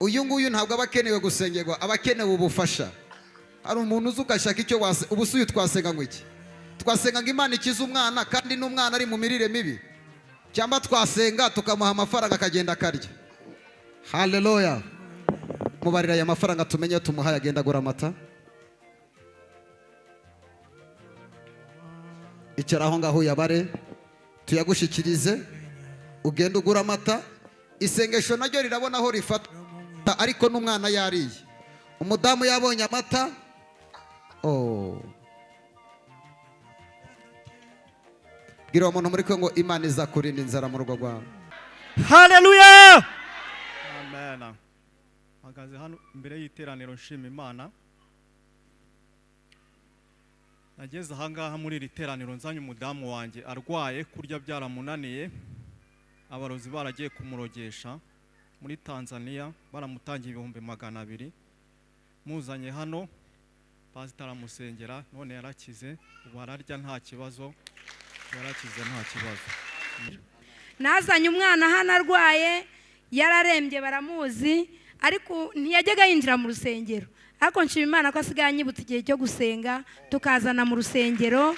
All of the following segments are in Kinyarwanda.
Uyu nguyu ntabwo aba akenewe gusengerwa, aba akenewe ubufasha. Hari umuntu uzi ugashaka icyo wase. Ubu si uyu twasenga ngo iki? Twasenga ngo Imana ikize umwana kandi n'umwana ari mu mirire mibi, cyangwa twasenga tukamuha amafaranga akagenda akarya? Haleluya! Mubarira aya mafaranga tumenye tumuhaye, agenda agura amata. Icara aho ngaho uyabare, tuyagushyikirize, ugende ugura amata. Isengesho naryo rirabona aho rifata, ariko n'umwana yariye, umudamu yabonye amata. Oh. Bwira uwo muntu muri kumwe ngo Imana izakurinda inzara mu rugo rwawe. Haleluya! Amen. Mpagaze hano imbere y'iteraniro nshima Imana. Nageze ahangaha muri iri teraniro nzanye umudamu wanjye arwaye, kurya byaramunaniye, abarozi baragiye kumurogesha muri Tanzania, baramutangiye 200,000. Muzanye hano, pastor aramusengera, none yarakize, ubu ararya nta kibazo, yarakize nta kibazo. Nazanye umwana hano arwaye, yararembye, baramuzi, ariko ntiyajyaga yinjira mu rusengero. Ariko nshima Imana ko asigaye anyibutsa igihe cyo gusenga, tukazana mu rusengero.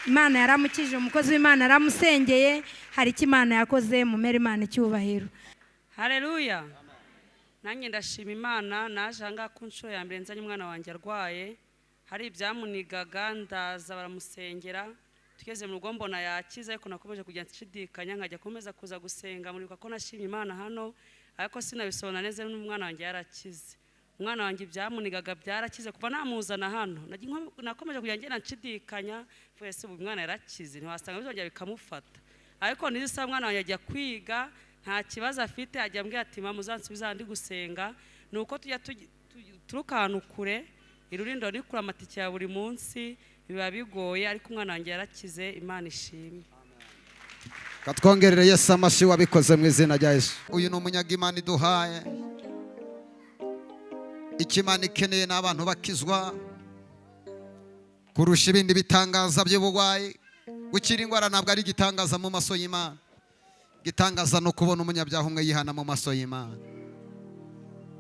Imana yaramukije, umukozi w'Imana yaramusengeye, hari icyo Imana yakoze, mumere Imana icyubahiro. Haleluya! Nanjye ndashima Imana. Naje ahangaha ku nshuro ya mbere nzanye umwana wanjye arwaye, hari ibyamunigaga, ndaza baramusengera, tugeze mu rugo mbona yakize, ariko nakomeje kujya nshidikanya, nkajya komeza kuza gusenga. Muribuka ko nashimye Imana hano, ariko sinabisobanura neza n'umwana wanjye yarakize. Umwana wanjye ibyamunigaga byarakize kuva namuzana hano. Nakomeje kujya ngenda nshidikanya, mvuga ese ubu umwana yarakize, ntiwasanga bizongera bikamufata. Ariko n'izi saha umwana wanjye ajya kwiga nta kibazo afite, ajya ambwira ati mama uzansubize ahandi gusenga. Ni uko tujya turuka ahantu kure, irurindo ni kure, amatike ya buri munsi biba bigoye, ariko umwana wanjye yarakize, Imana ishimwe. Katwongerere Yesu amashyi wabikoze mu izina rya Yesu. Uyu ni umunyaga Imana iduhaye. Icyo Imana ikeneye ni abantu bakizwa kurusha ibindi bitangaza by'uburwayi. Gukira indwara ntabwo ari igitangaza mu maso y'Imana. Igitangaza ni ukubona umunyabyaha umwe yihana mu maso y'Imana.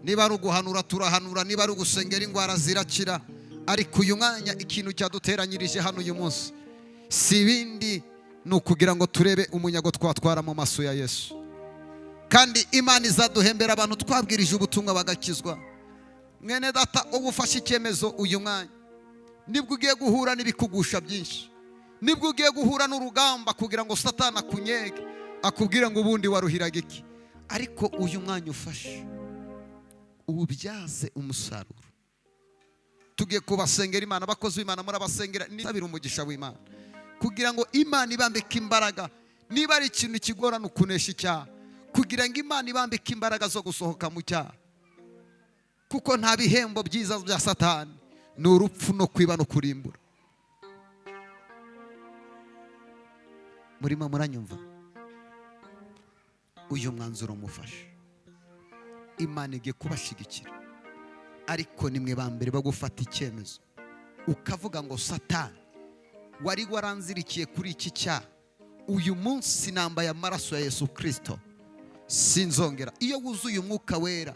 Niba ari uguhanura turahanura, niba ari ugusengera indwara zirakira. Ariko uyu mwanya ikintu cyaduteranyirije hano uyu munsi si ibindi, ni ukugira ngo turebe umunyago twatwara mu maso ya Yesu. Kandi Imana izaduhembera abantu twabwirije ubutumwa bagakizwa. Mwene data, uba ufashe icyemezo uyu mwanya, nibwo ugiye guhura n'ibikugusha byinshi, nibwo ugiye guhura n'urugamba kugira ngo Satani akunyege, akubwire ngo ubundi waruhiraga iki. Ariko uyu mwanya ufashe uwubyaze umusaruro. Tugiye kubasengera Imana, abakozi b'Imana murabasengera, nisabira umugisha w'Imana kugira ngo Imana ibambike imbaraga. Niba ari ikintu kigorana ukunesha icyaha, kugira ngo Imana ibambike imbaraga zo gusohoka mu cyaha, kuko nta bihembo byiza bya Satani, ni urupfu no kwiba no kurimbura. Murimo muranyumva? Uyu mwanzuro mufashe, Imana igiye kubashyigikira, ariko nimwe ba mbere bo gufata icyemezo ukavuga ngo Satani wari waranzirikiye kuri iki cyaha, uyu munsi nambaye amaraso ya Yesu Kristo, sinzongera. Iyo wuzuye umwuka wera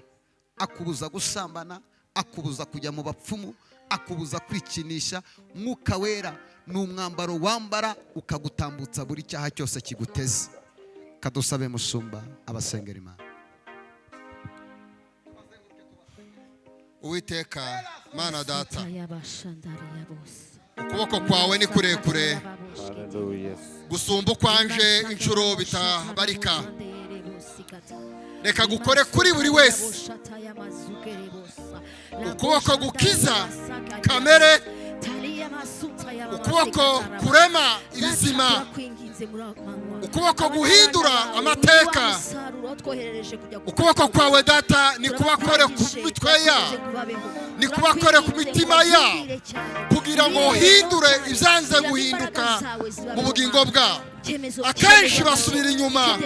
akubuza gusambana, akubuza kujya mu bapfumu, akubuza kwikinisha. Umwuka wera ni umwambaro wambara ukagutambutsa buri cyaha cyose kiguteze. Kadusabe mushumba abasengera Imana. Uwiteka Mana data, ukuboko kwawe ni kurekure gusumba ukwanje inshuro bitabarika. Reka gukore kuri buri wese ukuboko gukiza kamere, ukuboko kurema ibizima, ukuboko guhindura amateka. Ukuboko kwawe data ni kubakore ku mitwe yabo, ni kubakore ku mitima yabo, kugira ngo uhindure ibyanze guhinduka mu bugingo bwabo. Akenshi basubira inyuma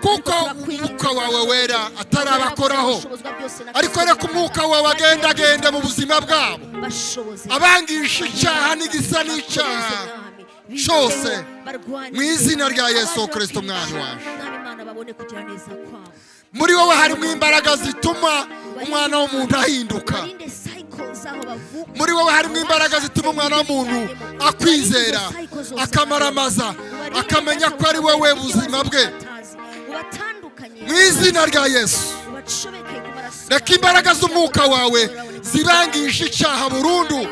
kuko umwuka wawe wera atarabakoraho, ariko reka umwuka wawe agendagende mu buzima bwabo, abangisha icyaha n'igisa n'icyaha cyose, mu izina rya Yesu Kristo mwami wacu. Muri wowe harimo imbaraga zituma umwana w'umuntu ahinduka. Muri wowe harimo imbaraga zituma umwana w'umuntu akwizera, akamaramaza, akamenya ko ari wowe buzima bwe. Mu izina rya Yesu, reka imbaraga z'umwuka wawe zibangisha icyaha burundu.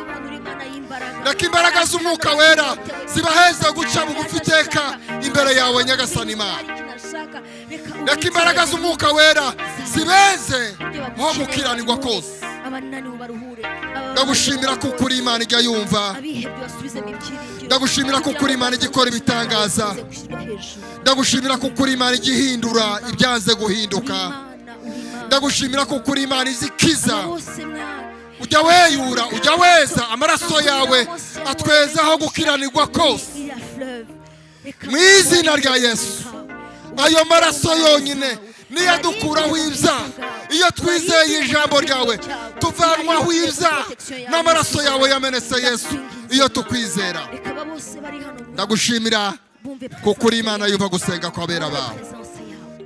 Reka imbaraga z'umwuka wera zibaheze guca bugufi iteka imbere yawe, Nyagasani Imana. Reka imbaraga z'umwuka wera zibeze aho gukiranirwa kose. Ndagushimira kuko uri Imana ijya yumva. Ndagushimira kuko uri Imana ijya ikora ibitangaza. Ndagushimira kuko uri Imana ijya ihindura ibyanze guhinduka. Ndagushimira kuko uri Imana izikiza. Ujya weyura, ujya weza, amaraso yawe atwezaho gukiranirwa kose. Mu izina rya Yesu, ayo maraso yonyine niyo adukuraho ibyaha. Iyo twizeye ijambo ryawe, tuvanwaho ibyaha n'amaraso yawe yamenetse, Yesu, iyo tukwizera. Ndagushimira kuko uri Imana yumva gusenga kw'abera bawe.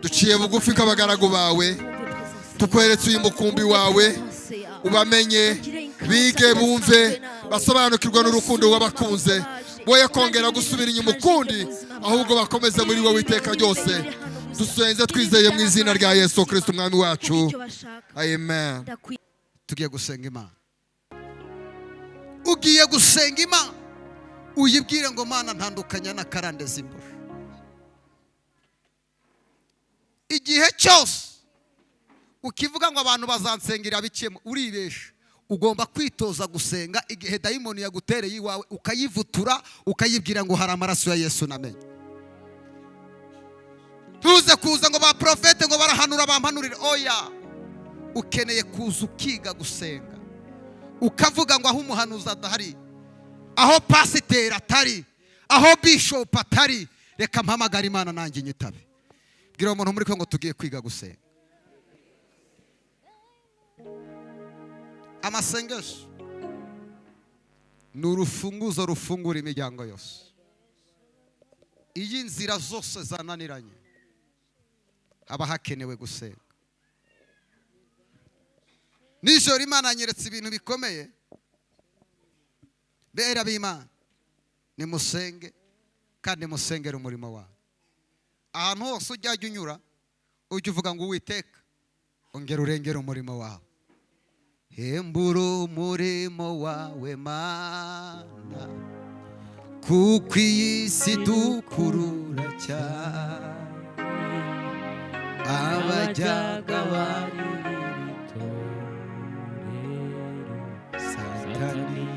Duciye bugufi nk'abagaragu bawe, tukweretse uyu mukumbi wawe. Ubamenye, bige, bumve, basobanukirwa n'urukundo wabakunze, boye kongera gusubira inyuma ukundi, ahubwo bakomeze muri wowe iteka ryose. Dusenze twizeye mu izina rya Yesu Kirisito umwami wacu, amen. Tugiye gusenga Imana. Ugiye gusenga Imana, uyibwire ngo: "Mana, ntandukanya n'akarande z'imboro." Igihe cyose ukivuga ngo abantu bazansengera bikemo, uribesha. Ugomba kwitoza gusenga igihe dayimoni yagutereye iwawe, ukayivutura, ukayibwira ngo hari amaraso ya Yesu namenye. Tuze kuza ngo ba porofete ngo barahanura, bampanurire. Oya, ukeneye kuza ukiga gusenga, ukavuga ngo aho umuhanuzi adahari, aho pasiteri atari, aho bishopu atari, reka mpamagare Imana nanjye nyitabe. Bwira umuntu muri ko ngo tugiye kwiga gusenga. Amasengesho ni urufunguzo rufungura imiryango yose. Iyo inzira zose zananiranye, haba hakenewe gusenga. Nijoro Imana yanyeretse ibintu bikomeye. Bera b'Imana, nimusenge kandi musengere umurimo wawe. Ahantu hose ujya unyura, ujya uvuga ngo: "Uwiteka, ongera urengere umurimo wawe, hembura umurimo wawe Mana, kuko iyi si dukurura cyane abajyaga bari Satani."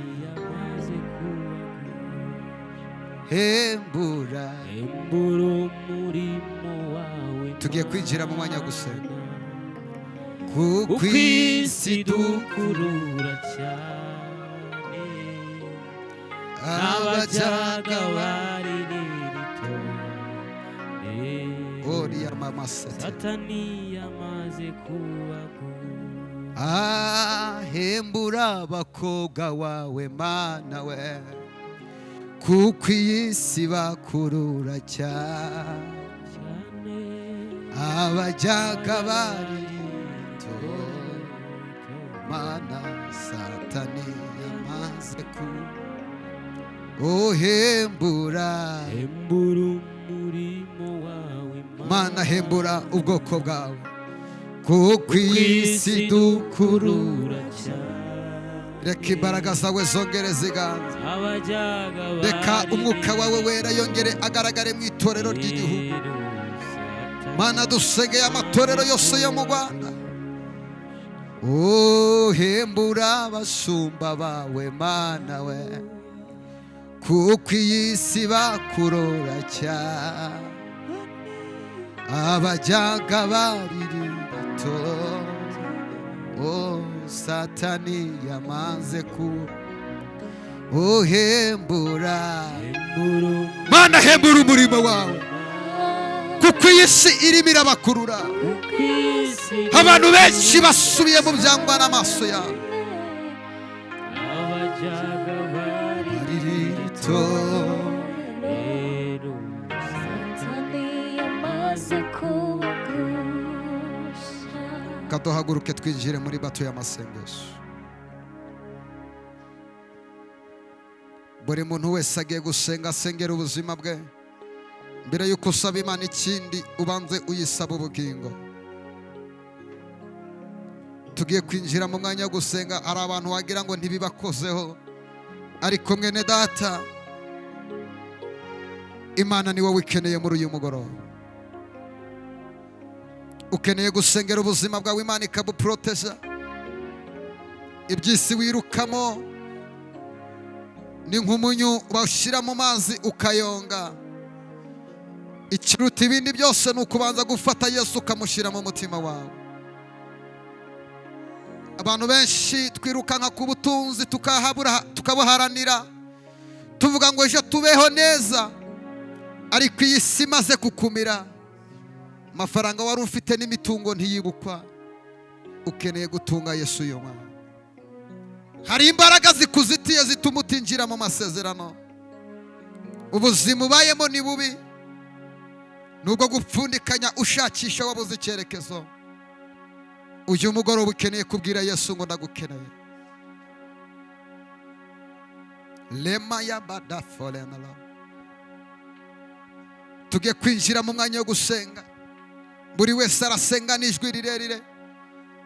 Hembura. Hembura umurimo wawe. Tugiye kwinjira mu mwanya wo gusenga. Kuko kuko isi dukurura cyane abajyaga abajyaga bari bari oriya mama sete. Satani yamaze kubagura. Ahembura abakobwa wawe Mana we, kuko iyi si bakurura cyane cyane abajyaga bari Mana, Satani yamaze ku uhembura. Hembura umurimo wawe. Mana, hembura ubwoko bwawe, kuko iyi si dukurura. Cyane. Reka imbaraga zawe zongere ziganze. Abajyaga Reka umwuka wawe wera yongere agaragare mu itorero ry'igihugu. Mana, dusengeye amatorero yose yo mu Rwanda. Uhembura abashumba bawe Mana we, kuko iyi si bakurora cyane abajyaga baririto. O Satani yamaze ku uhembura. Mana, hembura umurimo wawe, kuko iyi si irimo irabakurura. Abantu benshi basubiye mu byangwa n'amaso yawe. Abajyaga baririto. Rero Satani yamaze kubagusha. Reka duhaguruke twinjire muri bato y'amasengesho. Buri muntu wese agiye gusenga asengera ubuzima bwe. Mbere y'uko usaba Imana ikindi, ubanze uyisaba ubugingo. Tugiye kwinjira mu mwanya wo gusenga. Hari abantu wagira ngo ntibibakozeho, ariko mwene data, Imana ni wowe ikeneye muri uyu mugoroba. Ukeneye gusengera ubuzima bwawe, Imana ikabuproteja. Iby'isi wirukamo ni nk'umunyu bashyira mu mazi ukayonga. Ikiruta ibindi byose ni ukubanza gufata Yesu ukamushyira mu mutima wawe. Abantu benshi twirukanka ku butunzi, tukahabura, tukabuharanira, tuvuga ngo ejo tubeho neza. Ariko iyi si imaze kukumira, amafaranga wari ufite n'imitungo ntiyibukwa. Ukeneye gutunga Yesu uyu mwana. Hari imbaraga zikuzitiye zituma utinjira mu masezerano. Ubuzima ubayemo ni bubi, nubwo gupfundikanya ushakisha wabuze icyerekezo. Uyu mugoroba ukeneye kubwira Yesu ngo ndagukeneye. Lema ya badafolenala. Tugiye kwinjira mu mwanya wo gusenga. Buri wese arasenga n'ijwi rirerire,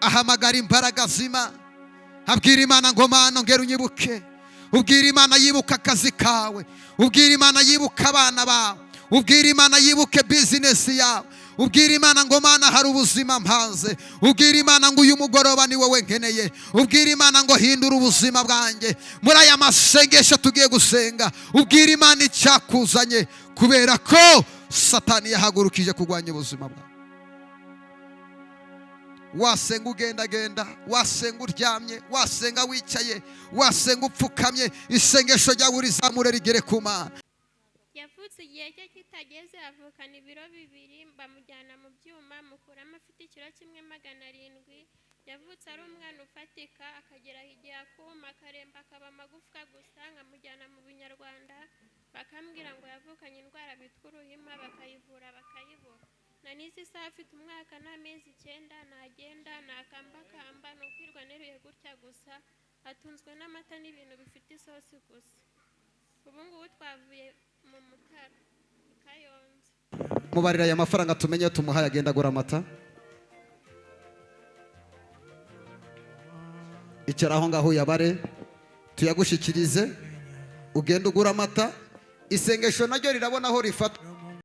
ahamagara imbaraga zima, abwira Imana ngo: "Mana, ngera unyibuke." Ubwira Imana yibuka akazi kawe, ubwira Imana yibuka abana bawe, ubwira Imana yibuke business yawe, ubwira Imana ngo: "Mana, hari ubuzima mpanze." Ubwira Imana ngo: "Uyu mugoroba ni wowe nkeneye." Ubwira Imana ngo: "Hindura ubuzima bwanjye." Muri aya masengesho tugiye gusenga, ubwira Imana icyakuzanye, kubera ko Satani yahagurukije kurwanya ubuzima bwawe. Wasenga ugendagenda, wasenga uryamye, wasenga wicaye, wasenga upfukamye, isengesho ryawe urizamure rigere ku Mana. Yavutse igihe cye kitageze, avukana ibiro 2, bamujyana mu byuma, mukuramo afite ikiro 1 700. Yavutse ari umwana ufatika, akagera igihe akuma, akaremba, akaba amagufwa gusa. Nkamujyana mu Binyarwanda, bakambwira ngo yavukanye indwara bitwa uruhima, bakayivura bakayibura. Na n'izi saha afite umwaka n'amezi 9, ntagenda, ntakambakamba, ni ukwirwa neruye gutya gusa. Atunzwe n'amata n'ibintu bifite isosi gusa. Ubu ngubu twavuye mu Mutara i Kayonza. Mubarira aya mafaranga tumenye tumuhaye, agenda agura amata. Icara aho ngaho uyabare, tuyagushyikirize, ugende ugura amata. Isengesho naryo rirabona aho rifata.